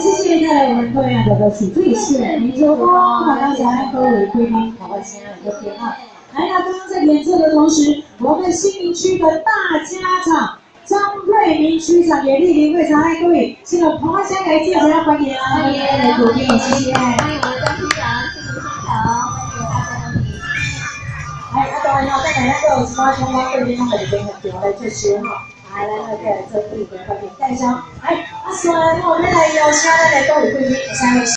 謝謝帶來我們對岸的許翠是民族風，那剛才各位貴賓好聲有點啊。來，那剛剛在演奏的同時，我們新營區的大家長張瑞明區長也蒞臨會場，各位，先用拍聲來介紹，歡迎啊，歡迎歡迎，謝謝。歡迎我們張區長親臨現場，歡迎大家歡迎。來，啊當然吼，等下咱閣有一寡通關貴賓攏會佇現場來接收吼，來，咱來來做貴賓歡迎介紹。來，啊，現在我們來邀請咱的各位貴賓，會使。